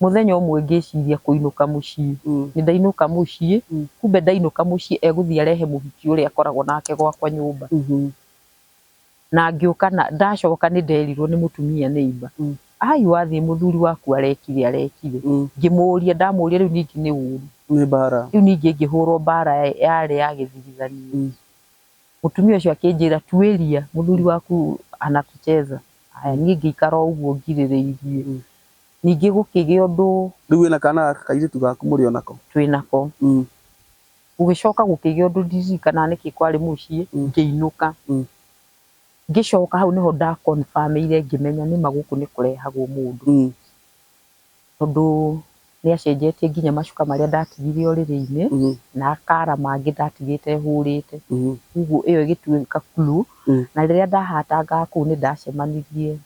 mũthenya ũmwe ngĩciria kũinũka mũciĩ. Nĩ ndainũka mũciĩ, kumbe ndainũka mũciĩ egũthiĩ arehe mũhiki ũrĩa akoragwo nake gwakwa nyũmba. Na ngĩũka na ndacoka nĩ nderirwo nĩ mũtumia neighbor. Ai wathiĩ mũthuri waku arekire arekire. Ngĩmũria, ndamũria rĩu ningĩ nĩ ũru. Nĩ mbara. Rĩu ningĩ ngĩhũrwo mbara yarĩ ya gĩthigithanio. Mũtumia ũcio akĩnjĩra tuĩria mũthuri waku anakucheza. Aya niĩ ngĩikara o ũguo ngirĩrĩirie. Ningĩ gũkĩgĩa ũndũ. Rĩu wĩna kana gaka kairĩtu gaku mũrĩ onako? Twĩnako. Gũgĩcoka gũkĩgĩa ũndũ ndirikanaga nĩkĩ kwarĩ mũciĩ, ngĩinũka. Ngĩcoka hau nĩho ndakonbamĩire ngĩmenya nĩma gũkũ nĩ kũrehagwo mũndũ. Tondũ nĩ acenjetie nginya macuka marĩa ndatigire ũrĩrĩ-inĩ, na akara mangĩ ndatigĩte hũrĩte. Koguo ĩyo ĩgĩtuĩka clue. Na rĩrĩa ndahatangaga kũu nĩ ndacemanirie.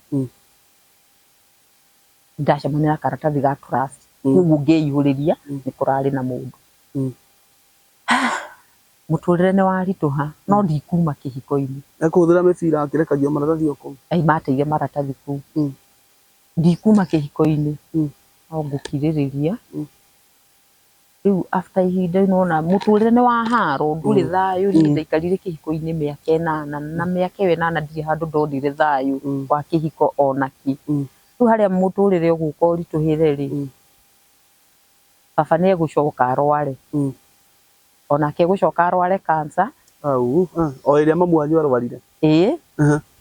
Ndacemania na karatathi ga trust. Koguo ngĩihũrĩria nĩ kũrarĩ na mũndũ. Mũtũrĩre nĩ waritũha, no ndikuma kĩhiko-inĩ. Ekũhũthĩra mĩbira akĩrekagia maratathi o kũu? Ai mateire maratathi kũu. Ndikuma kĩhiko-inĩ, no ngũkirĩrĩria. Rĩu after ihinda nĩwona mũtũrĩre nĩ wa haro, ndũrĩ thayũ. Niĩ ndaikarire kĩhiko-inĩ mĩaka 8, na mĩaka ĩyo 8 ndirĩ handũ ndonire thayũ wa kĩhiko ona kĩ. Rĩu harĩa mũtũrĩre ũgũka ũritũhĩre rĩ, baba nĩ egũcoka arware. Onake egũcoka arware cancer. Au, o ĩrĩa mamu wanyu arwarire? Ĩĩ,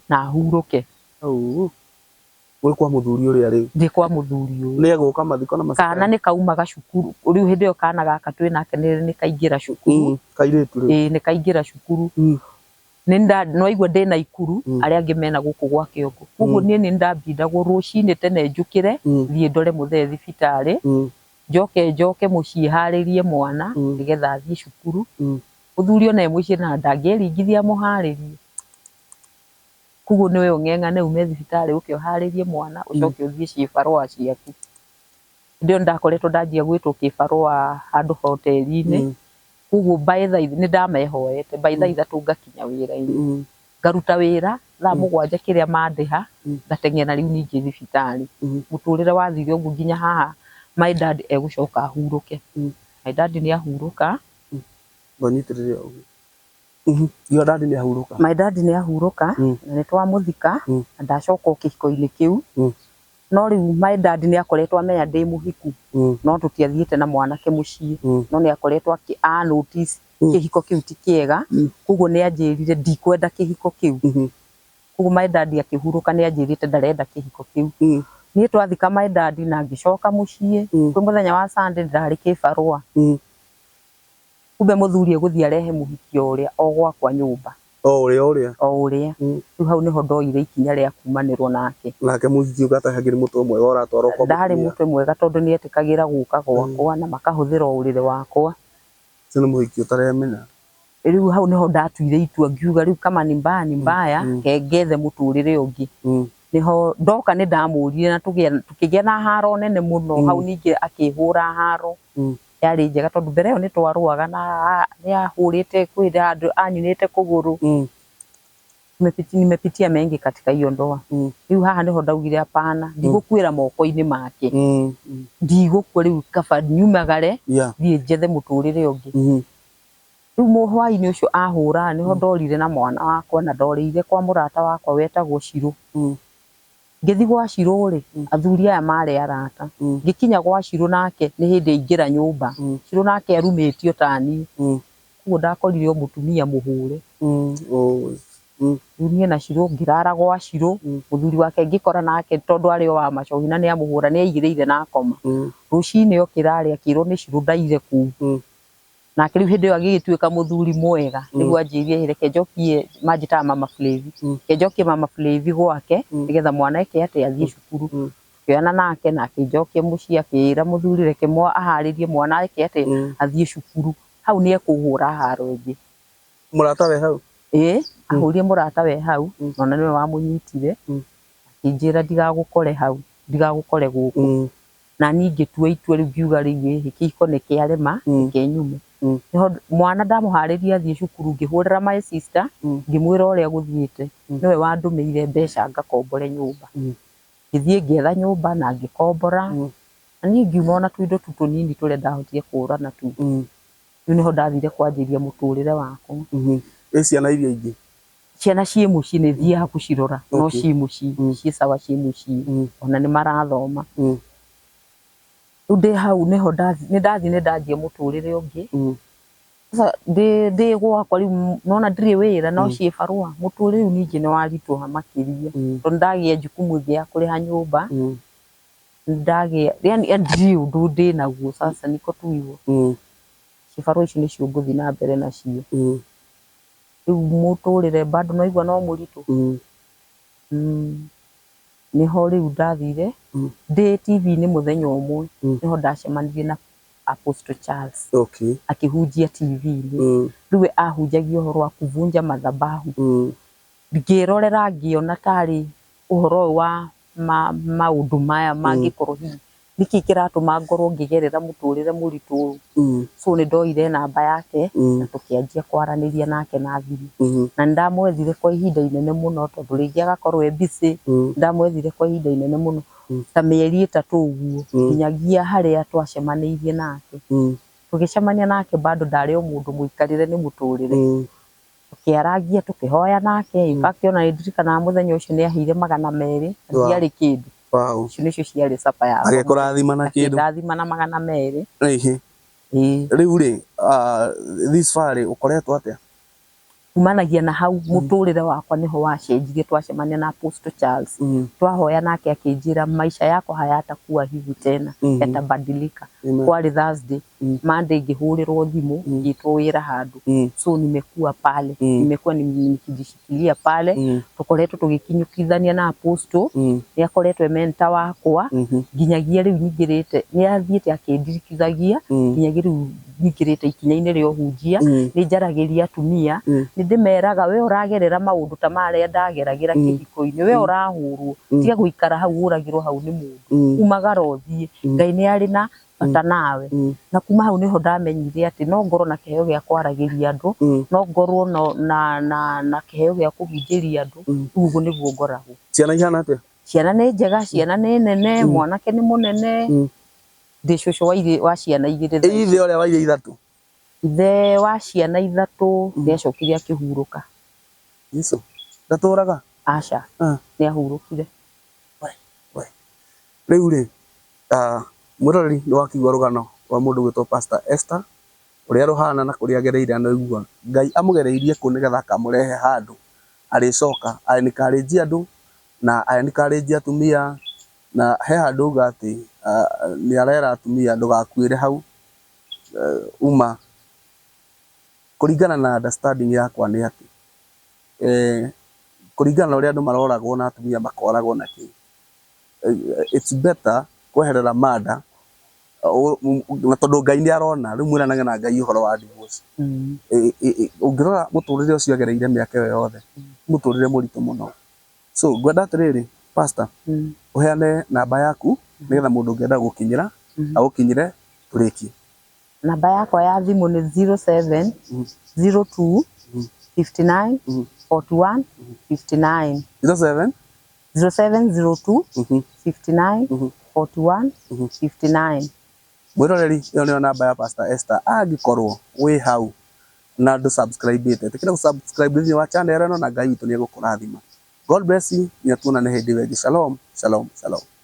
na ahurũke. Au. Wĩ kwa mũthuri ũrĩa rĩu? Ndĩ kwa mũthuri ũyũ. Nĩ egũka mathiko na macakaya? Kana nĩ kaumaga cukuru. Rĩu hĩndĩ ĩyo kana gaka twĩ nake nĩ kaingĩra cukuru. Kairĩtu rĩu? Ĩĩ, nĩ kaingĩra cukuru. Nĩ waigua ndĩ Naikuru, arĩa angĩ mena gũkũ gwa Kĩongo. Koguo niĩ nĩ ndambindagwo rũcinĩ tene njũkĩre, thiĩ ndore mũthee thibitarĩ, njoke njoke mũciĩ harĩrie mwana, nĩgetha athiĩ cukuru. Mũthuri ona e mũciĩ na ndangĩeringithia amũharĩrie. Koguo nĩwe ũng'eng'ane ume thibitarĩ ũke ũharĩrie mwana, ũcoke ũthiĩ ciĩbarũa ciaku. Hĩndĩ ĩyo nĩndakoretwo ndanjia gwĩtwo kĩbarũa handũ hoteri-inĩ. Koguo by thaa nĩ ndamehoete by thaa 3 ngakinya wĩra-inĩ, ngaruta wĩra thaa 7 kĩrĩa mandĩha, ngateng'era rĩu ningĩ thibitarĩ. Mũtũrĩre wathire ũguo nginya haha my dad egũcoka ahurũke. My dad nĩ ahurũka. Ndonyitĩrĩre ũguo. Your dad nĩ ahurũka. My dad nĩ ahurũka na nĩ twamũthika na ndacoka o kĩhiko-inĩ kĩu. No rĩu my dad nĩ akoretwo amenya ndĩ mũhiku, no tũtiathiĩte na mwanake mũciĩ, no nĩ akoretwo a notice kĩhiko kĩu ti kĩega, koguo nĩ anjĩrire ndikwenda kĩhiko kĩu. Koguo my dad akĩhurũka nĩ anjĩrĩte ndarenda kĩhiko kĩu. Niĩ twathika my dad na ngĩcoka mũciĩ, kwĩ mũthenya wa Sunday ndarĩ kĩbarũa. Kumbe mũthuri egũthiĩ arehe mũhiki o ũrĩa o gwakwa nyũmba. O ũrĩa ũrĩa. O ũrĩa. Rĩu hau nĩho ndoire ikinya rĩa kumanĩrwo nake. Nake mũhiki ũyũ gatahagĩrĩ mũtwe mwega ũratwarwo kwa mũtumia. Ndarĩ mũtwe mwega tondũ nĩ etĩkagĩra gũka gwakwa na makahũthĩra o ũrĩrĩ wakwa. Ũcio nĩ mũhiki ũtaremenya. Rĩu hau nĩho ndatuire itua ngiuga rĩu kama ni mbaya ni mbaya, reke ngethe mũtũrĩre ũngĩ. Nĩho ndoka nĩ ndamũririe na tũkĩgĩa na haro nene mũno. Hau ningĩ akĩhũra haro yarĩ njega tondũ mbere ĩyo nĩ twarũaga na nĩ ahũrĩte kwĩ handũ anyunĩte kũgũrũ. Nimepitia mengi katika hiyo ndoa. Rĩu haha nĩho ndaugire hapana, ndigũkuĩra moko-inĩ make. Ndigũkua rĩu kaba nyumagare thiĩ njethe mũtũrĩre ũngĩ. Rĩu mũhwainĩ ũcio ahũra nĩho ndorire na mwana wakwa na ndorĩire kwa mũrata wakwa wetagwo Shirũ. Ngĩthiĩ gwa Shirũ rĩ, athuri aya marĩ arata. Ngĩkinya gwa Shirũ nake nĩ hĩndĩ aingĩra nyũmba. Shirũ nake arumĩtio ta niĩ. Koguo ndakorire o mũtumia mũhũre. Rĩu niĩ na Shirũ ngĩrara gwa Shirũ, mũthuri wake ngĩkora nake tondũ arĩ o wa macohi na nĩ amũhũra nĩ aigĩrĩire na akoma. Rũcinĩ okĩra rĩ akĩrwo nĩ Shirũ ndaire kũu. Nake rĩu hĩndĩ ĩyo agĩgĩtuĩka mũthuri mwega, nĩguo anjĩrire reke njokie, manjĩtaga Mama Flavy, reke njokie Mama Flavy gwake nĩgetha mwana eke atĩ athiĩ cukuru. Tũkĩoyana nake na akĩnjokia mũciĩ akĩra mũthuri reke aharĩrie mwana eke atĩ athiĩ cukuru. Hau nĩ ekũhũra haro ĩngĩ. Mũrata we hau? Ĩĩ, ahũrire mũrata we hau, ona nĩwe wamũnyitire, akĩnjĩra ndigagũkore hau, ndigagũkore gũkũ. Na niĩ ngĩtua itua rĩu ngiuga rĩu ĩhĩ kĩhiko nĩ kĩarema, reke nyume. Nĩho mwana ndamũharĩria athiĩ cukuru ngĩhũrĩra my sister, ngĩmwĩra ũrĩa gũthiĩte, nĩwe wandũmĩire mbeca ngakombore nyũmba. Ngĩthiĩ ngĩetha nyũmba na ngĩkombora, na niĩ ngiuma ona tũindo tu tũnini tũrĩa ndahotire kũũra natuo. Rĩu nĩho ndathire kwanjĩria mũtũrĩre wakwa. Ĩ ciana iria ingĩ? Ciana ciĩ mũciĩ nĩ thiaga gũcirora, no ciĩ mũciĩ, ciĩ sawa ciĩ mũciĩ, ona nĩ marathoma. Rĩu ndĩ hau nĩho nĩ ndathiĩ nĩ ndanjia mũtũrĩre ũngĩ. Sasa ndĩ gwakwa rĩu nona ndirĩ wĩra no ciĩ barũa, mũtũrĩre rĩu ningĩ nĩ waritũha makĩria, tondũ ndagĩa jukumu ĩngĩ ya kũrĩha nyũmba, ndagĩa yani ndirĩ ũndũ ndĩ naguo sasa niko tu hivyo. Cibarũa ici nĩcio ngũthiĩ na mbere nacio. Rĩu mũtũrĩre bado no igua no mũritũ. Nĩho rĩu ndathire ndĩ TV-inĩ mũthenya ũmwe, nĩho ndacemanirie na Apostle Charles. Akĩhunjia TV-inĩ. Rĩu we ahunjagia ũhoro wa kuvunja madhabahu. Ngĩrorera ngĩona tarĩ ũhoro ũyũ wa maũndũ maya mangĩkorwo hihi nĩkĩ kĩratũma ngorwo ngĩgerera mũtũrĩre mũritũ ũũ. So nĩ ndoire namba yake na tũkĩanjia kwaranĩria nake na thimũ. Na nĩ ndamwethire kwa ihinda inene mũno tondũ rĩngĩ agakorwo e busy. Ndamwethire kwa ihinda inene mũno ta mĩeri 3 ũguo nginyagia harĩa twacemanĩirie nake. Tũgĩcemania nake bado ndarĩ o mũndũ mũikarĩre nĩ mũtũrĩre. Tũkĩarangia tũkĩhoya nake. In fact ona nĩ ndirikanaga mũthenya ũcio nĩ aheire 200 na ndiarĩ kĩndũ. Icio nĩcio ciarĩ capa yakwa. Agĩkũrathima na kĩndũ. Akĩndathima na 200. Rĩu rĩ, this far rĩ, ũkoretwo atĩa? Kumanagia na hau mũtũrĩre wakwa nĩho wacenjirie twacemania na Apostle Charles. Twahoya nake akĩnjĩra maisha yako hayatakuwa hivi tena, yatabadilika. Kwarĩ Thursday, Monday ngĩhũrĩrwo thimũ ngĩtwo wĩra handũ. So nimekuwa pale, nimekuwa nikijishikilia pale. Tũkoretwo tũgĩkinyũkithania na Apostle, nĩ akoretwo e mentor wakwa nginyagia rĩu nyingĩrĩte, nĩ athiĩte akĩndirikithagia nginyagia rĩu nyingĩrĩte ikinya-inĩ rĩa ũhunjia. Nĩ njaragĩria atumia, nĩ ndĩmeraga we ũragerera maũndũ ta marĩa ndageragĩra kĩhiko-inĩ, we ũrahũrwo, tiga gũikara hau ũragĩrwo hau nĩ mũndũ, umagara ũthiĩ. Ngai nĩ arĩ na Bata nawe. Na kuma hau niho ndamenyire atĩ no ngorwo na kĩheo gĩa kwaragĩria andũ, no ngorwo na kĩheo gĩa kũhunjĩria andũ. Rĩu ũguo nĩguo ngoragwo. Ciana ihana atia? Ciana nĩ njega, ciana nĩ nene, mwanake nĩ mũnene. Ndĩ cũcũ wa ciana igĩrĩ thaa ici. Ithe ũrĩa wa iria ithatũ? Ithe wa ciana ithatũ nĩ acokire akĩhurũka. Jesu ndatũraga? Aca, nĩ ahurũkire. We rĩu rĩ, mwĩroreri, nĩ wakĩigua rũgano rwa mũndũ gwĩtwo Pastor Esther, ũrĩa rũhana na kũrĩa agereire, na ũigua Ngai amũgereirie kũ nĩgetha akamũrehe handũ arĩcoka a encourage andũ na a encourage atumia. Na he handũ auga atĩ nĩ arera atumia, ndũgakuĩre hau uma. Kũringana na understanding yakwa nĩ atĩ kũringana na ũrĩa andũ maroragwo na atumia makoragwo na kĩ, it's better kweherera mada, na tondũ Ngai nĩ arona. Rĩu mwĩranage na Ngai ũhoro wa divorce. Ũngĩrora mũtũrĩre ũcio agereire mĩaka ĩyo yothe, mũtũrĩre mũritũ mũno. So ngwenda atĩrĩrĩ, Pastor, ũheane namba yaku nĩgetha mũndũ ũngĩenda gũkinyĩra agũkinyĩre, tũrĩkie. Namba yakwa ya thimũ nĩ 07 02 59 41 59. 07 0702 59 41 59. Mwĩroreri, ĩyo nĩyo namba ya Pastor Esther. Angĩkorwo wĩ hau na ndũ subscribe ĩte, ĩtĩkĩra gũ subscribe thĩinĩ wa channel ĩno, na Ngai witũ nĩ egũkũrathima. God bless you. Nginya tuonane hĩndĩ ĩyo ĩngĩ. Shalom, shalom, shalom.